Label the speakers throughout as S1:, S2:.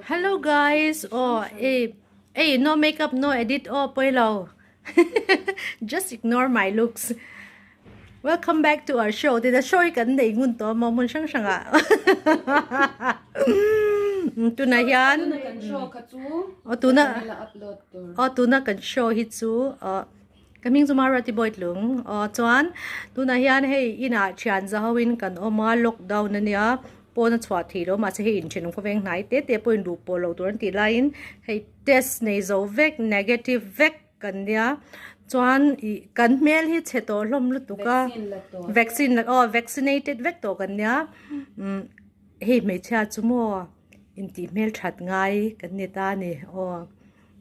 S1: Hello guys aw ei ei no makeup no edit aw pawilo just ignore my looks welcome back to our show tina show hi kan nei ngun tawh maw hmun hrang hrang ah tunah hian aw tuna aw tuna kan show hi chu aw ka hming chu Marati Bawitlung aw chuan tunah hian hei inah thian za ho in kan awm a lockdown ania. Pawn a chhuah thei lo mahse hei inthen khawveng hnai te te pawhin duh pawh lo tur an tih laiin hei test nei zo vek negative vek kan nia chuan ih kan hmel hi chhe tawh hlawm lutuk a vaccine la aw vaccinated vek tawh kan nia umm hei hmeichhia chu maw intih hmel that ngai kan ni ta a ni aw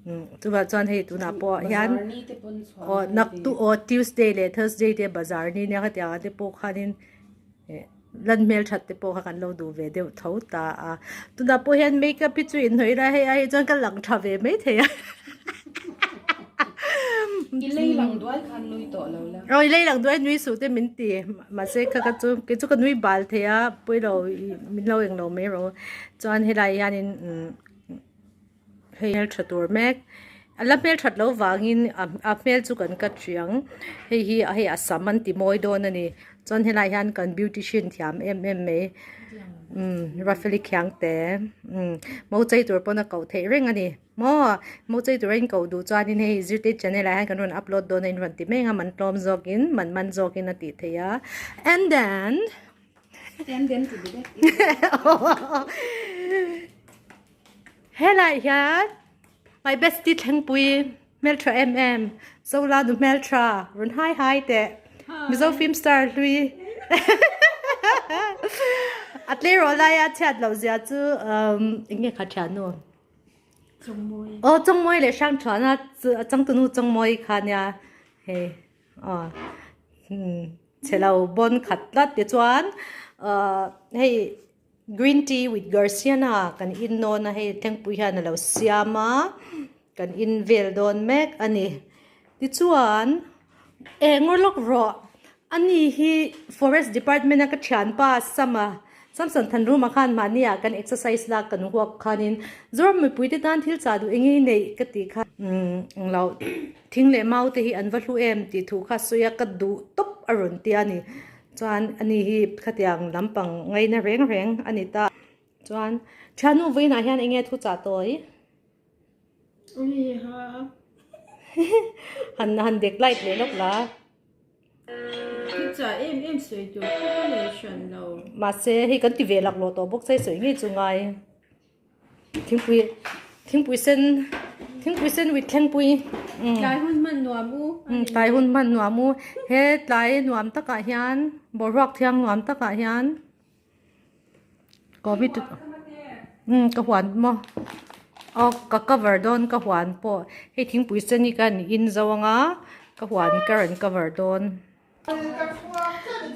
S1: umm chuvah chuan hei tunah pawh hian aw naktuk aw tuesday leh thursday te bazar ni nia khatiang ah te pawh khanin. Eh lan hmel that te pawh kha kan lo duh ve deuh tho ta a tunah pawh hian makeup hi chu inhnawih ila hei ai hi chuan ka lang tha ve mai thei a
S2: I lei lang duai khan nui tawh lo la.
S1: Aw i lei lang duai nui suh te min ti mahse kha ka chu kei chu ka nui bal thei a pawilo min lo englo mai rawh chuan helai hianin umm Hei hmeltha tur mek a la hmelthat loh vangin a hmel chu kan cut hrih ang hei hi hei a sam an ti mawi dawn a ni chuan helaiah hian kan beautician thiam em em mai umm Rafeli Khiangte umm mo chei tur pawn a koh theih reng a ni maw mo chei tura in koh duh chuanin hei zirtir channel ah hian kan rawn upload dawn a in rawn ti mek a man tlawm zawkin man man zawkin a tih theih a and then
S2: And then ti bik
S1: Helai hian my bestie thlengpui hmeltha em em Zola nu hmeltha rawn hai hai teh Mizo film star hlui a tleirawl laia chhiat loh zia chu umm eng nge kha thiannu aw Chawngmawi leh Hrangchhuana changtunu Chawngmawi kha nia hei aw chhe lo bawn khat tlat tichuan ahh hei. Green tea with Garciana kan in dawn a hei thlengpui hian a lo siam a kan in vel dawn mek a ni tichuan eng ngaw lawk rawh ani hi forest department a ka thianpa sama Samson Thanruma khan mahni ah kan exercise lak kan huak khanin Zoram mipui te tan thil chah duh eng nge neih ka tih kha umm englo thing leh mau te hi an va hlu em tih thu kha sawi a ka duh tawp a rawn tia a ni. Chuan ani hi khatiang lampang ngaina reng reng a ni ta. Chuan thiannu vawiinah hian enge thu chah tawi?
S2: Ui ha.
S1: Han han dek light leh lawk la.
S2: Thu chah em em sawi tur khawp a nei hran lo.
S1: Mahse hei kan ti ve laklawh tawh bawk che sawi ngei chu ngai. Thingpui thingpui sen thingpui sen with thlengpui
S2: tlai hun hman nuam u
S1: tlai hun hman nuam u he tlai nuam takah hian boruak thiang nuam takah hian covid ka huan maw aw ka cover dawn ka huan pawh hei thingpui sen hi khan in zo anga ka huan ka rawn cover dawn.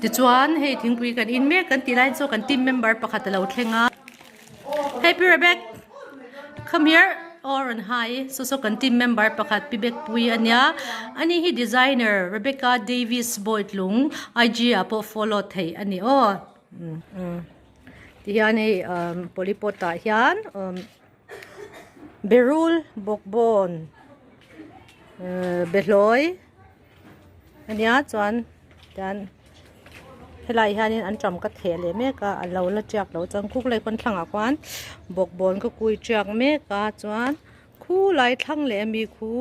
S1: Tichuan hei thingpui kan in mek kan tih lai chu kan team member pakhat a lo thleng a hey pi Rebek come here aw rawn hai saw saw kan team member pakhat pi bek pui a nia ani hi designer Rebecca Davis Bawitlung IG ah pawh follow theih a ni aw tihian hei polypot ah hian berul bawkbawn behlawi. Ania chuan tian helai hianin an ṭam ka theh leh mek a a lo la ṭiak lo chuan khuk lai khawn thlangah khuan bawkbawn ka kui ṭiak mek a chuan khulai thlang leh ami khu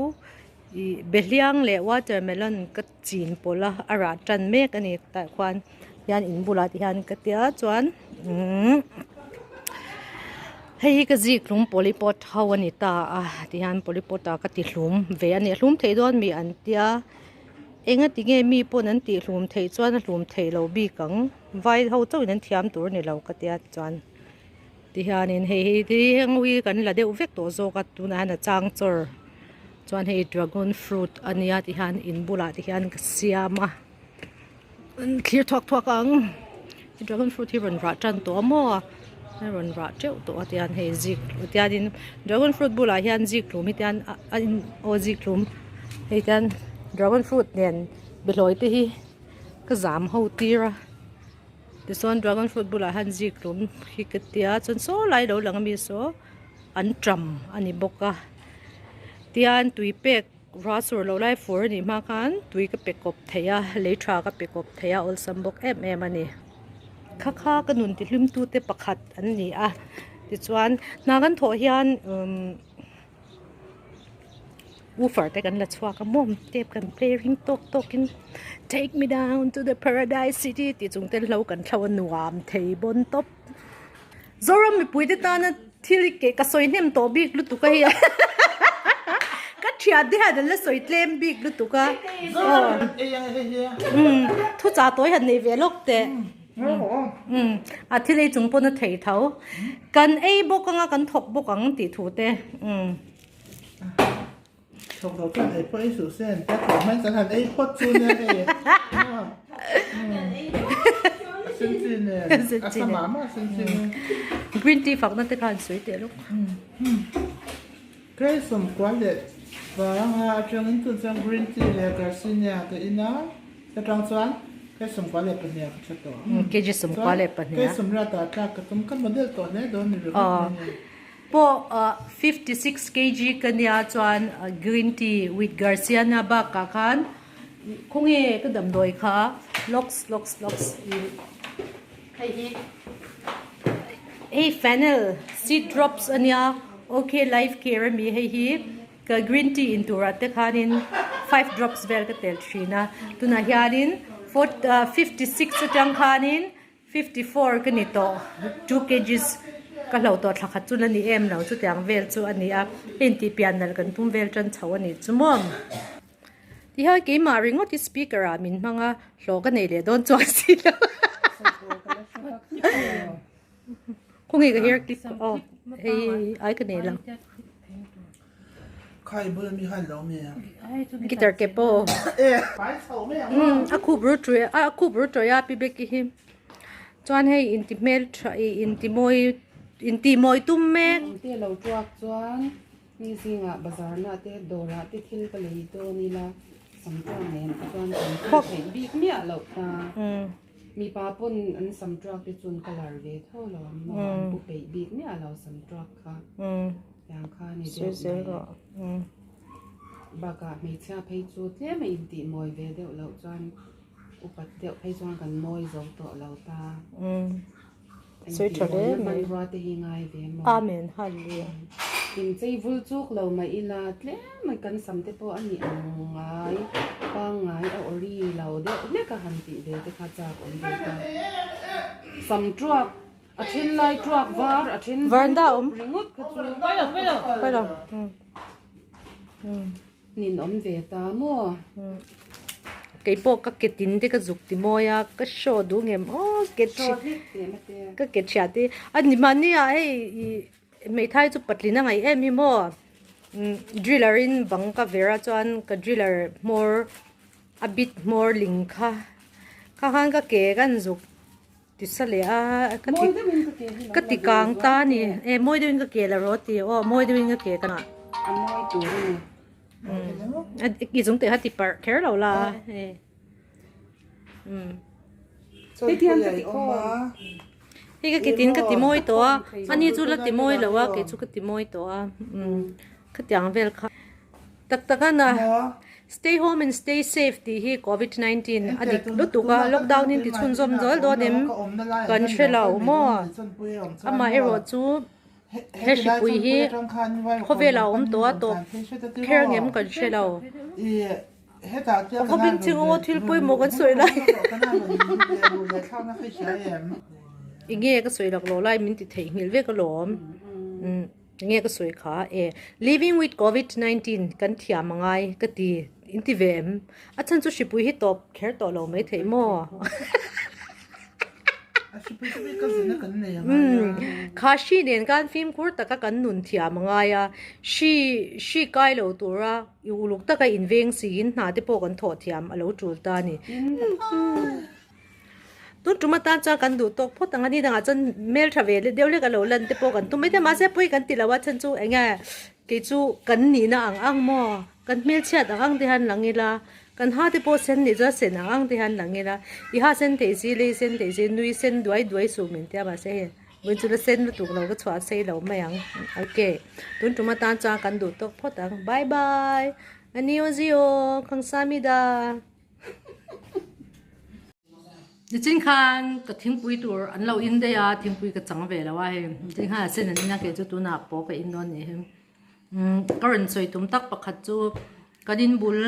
S1: ih behliang leh watermelon ka chin pawlh a a rah ṭan mek a ni tah khuan hian in bulah te hian ka tia chuan umm hei hi ka zikhlum polypot ho a ni ta a tihian polypot ah ka ti hlum ve a ni a hlum theih dawn mi an tia enga ti nge mi pawn an tih hlum theih chuan a hlum theih loh bik ang vai ho chauh in an thiam tur a ni lo ka tia tichuan tihianin hei hi hi heng hi kan la deuh vek tawh zawk a tunah hian a chang chawr chuan hei dragon fruit a nia tihian in bulah te hian ka siam a. An thlir thuak thuak ang dragon fruit hi rawn rah tan tawh a maw a rawn rah teuh tawh a tihian hei zik tihianin dragon fruit bulah hian zik tlum hi tian a in aw zik tlum hei tian dragon fruit nen behlawi te hi ka zam ho tir a tichuan dragon fruit bulah hian zik tlum hi ka tia chuan saw lai lo lang ami saw. Anṭam a ni bawk a tian tui pek ruah sur loh lai fur a nih hma khan tui ka pe kawp thei a lei tha ka pe kawp thei a awlsam bawk em em a ni kha kha ka nun ti hlim tu te pakhat an ni a tichuan hna kan thawh hian umm woofer te kan la chhuak a mawm tep kan play ring tawk tawk in take me down to the paradise city tih chung te hlo kan thlo a nuam thei bawn tawp. Zoram mipui te tana thil i keh ka sawi hnem tawh bik lutuk a hei ka thian te hian an la sawi tlem bik lutuk a umm thu chah tawi han nei ve lawk teh umm a thil ei chung pawn a thei tho kan ei bawk anga kan thawk bawk ang tih thu te umm.
S3: Thawk lo chuan ei pawh ei suh se an tia thawk hmai chuan han ei phawt chu nia hei a sen chi nen a sa mah mah a sen chi nen.
S1: Green tea fakna te khan sawi teh lawk.
S3: Kei sawmkua leh vanga atangin tun chuan green tea leh garcinia ka in a atang chuan kei sawmkua leh pahnih ah ka tha tawh.
S1: Kg sawmkua leh pahnih
S3: ah. Kei sawmriat ah tlak ka tum ka model tawh hle dawn ni ringawt mai.
S1: Pawh 56 kg ka nia chuan green tea with garciana bakah khan khawnge ka damdawi kha locks locks locks hei hi hei fennel seed drops a nia ok life care ami hei hi ka green tea in turah te khanin 5 drops vel ka tel thin a tunah hianin 56 atang khanin 54 ka ni tawh, 2 kgs ka hlo tawh thla khat chu la ni em lo chutiang vel chu a ni a, hei intih pian nalh kan tum vel tan chho a nih chu maw. Tihian keimah ringawt hi speaker ah min hmang a, hlawh ka nei leh dawn chuang si lo. Khawnge ka hair clip aw hei ai ka nei lo. Guitar ke pawh a khup ru tui a khup ru tawih a pi beki hi chuan hei inti hmel tha ih inti mawi inti mawi tum mek.
S2: Te lo tuak chuan mi zingah bazar na te dawrah te thil ka lei dawn ila sam tuak nen te chuan kan thil theih bik miah loh ta mipa pawn an sam tuak te chuan ka lar ve tho lo ang maw an pu peih bik miah lo sam tuak kha. Tiang kha ni deuh mai. Bakah hmeichhia phei chu tlem a intih mawi ve deuh loh chuan upat deuh phei chuan kan mawi zo tawh lo ta. Intih mawina hmanrua te hi ngai ve maw.
S1: Amen Hallelujah.
S2: Inchei vul chuk lo mah ila tlem a kan sam te pawh a nih ang ngai pangngai a ori lo deuh hlek a han tih ve te kha chak awm ve ta. Sam tuak A then lai tuak var, a then
S1: Varanda awm.
S2: ringawt kha chu.
S1: Pailo.
S2: Nin awm ve ta maw?
S1: Kei pawh ka ke tin te ka zuk ti mawi a, ka show duh ngem aw ke
S2: Show hlek teh mate.
S1: Ka ke thiah te. A ni mahni ah hei i hmeithai chu patlin a ngaih em hi maw? Driller in bang ka ver a chuan ka driller hmawr a bit hmawr ling kha kha khan ka ke kan zuk Ti sa leh a ka ti ka ti kang ta a ni e mawi deuhin ka ke la rawh ti aw mawi deuhin ka ke ka
S2: a mawi tur a ni
S1: i chung teh kha ti parh kher lo la e um
S2: hetiang ka ti khawm
S1: hei ka ke tin ka ti mawi tawh a ani chu la ti mawi lo a kei chu ka ti mawi tawh a um khatiang vel kha tak tak a na. Stay home and stay safe tih hi covid 19 a dik lutuk a, lockdown in ti chhunzawm zawl dawn em kan hre lo maw? Amaherawh chu he hripui hi khawvelah a awm tawh a tawp kher ngem kan hre lo. Khawbing chhingaw thil pawimawh kan sawi lai enge ka sawi laklawh lai min ti theihnghilh vek alawm. Enge ka sawi kha e living with covid 19 kan thiam a ngai ka ti in ti ve em a chhan chu hripui hi tawp kher tawh lo mai theih maw umm kha hri nen khan fimkhur taka kan nun thiam a ngai a hri hri kai lo tura i uluk taka inveng siin hna te pawh kan thawh thiam a lo tul ta a ni. Tun tum atan chuan kan duh tawk phawt ang a ni dangah chuan hmel tha ve deuh lek a lo lan te pawh kan tum maithei a mahse pawi kan ti lo a chhan chu eng nge kei chu kan nihna ang ang maw kan hmelchhiat ang ang te hian lang ila kan ha te pawh sen nih chuan sen ang ang te hian lang ila i ha sen theih si lei sen theih si nui sen duai duai suh min tia mahse hei. Vawiin chu la sen lutuk lo ka chhuah sei lo mai ang. Okay, tun tum atan chuan kan duh tawk phawt ang. Bye bye! Annyeonghaseyo! Kamsahamnida! Nichin khan ka thingpui tur an lo in daih a, thingpui ka chang ve lo a hei. Nichin khan a sen an in a, kei chu tunah pawh ka in dawn nih hi. Ka rawn sawi tum tak pakhat chu kan in bul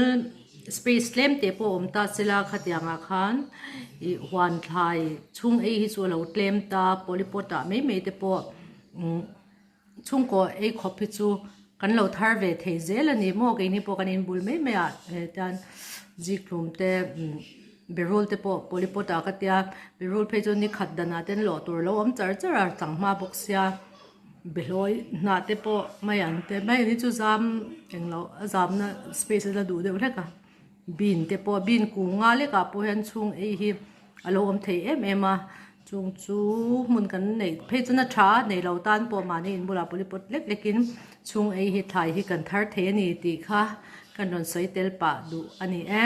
S1: space tlem te pawh awm ta se la khatiang ah khan ih huan thlai chhung ei hi chu a lo tlem ta polypot ah mai mai te pawh chhungkaw ei khawp hi chu kan lo thar ve thei zel a ni maw keini pawh kan in bul mai mai ah tian zikhlum te berul te pawh polypot ah ka tia berul phei chu ni khat dan ah ten lawh tur a lo awm char char a changhma bawk sia. Behlawi hnah te pawh mai an te mai ni chu zam englo a zamna space a la duh deuh hlek a bean te pawh bean kung nga lekah pawh hian chhung ei hi a lo awm thei em em a chung chu hmun kan neih phei chuan a tha a neilo tan pawh mahni in bulah pawlipawt lek lek in chhung ei hi thlai hi kan thar thei a ni tih kha kan rawn sawi tel pah duh a ni e.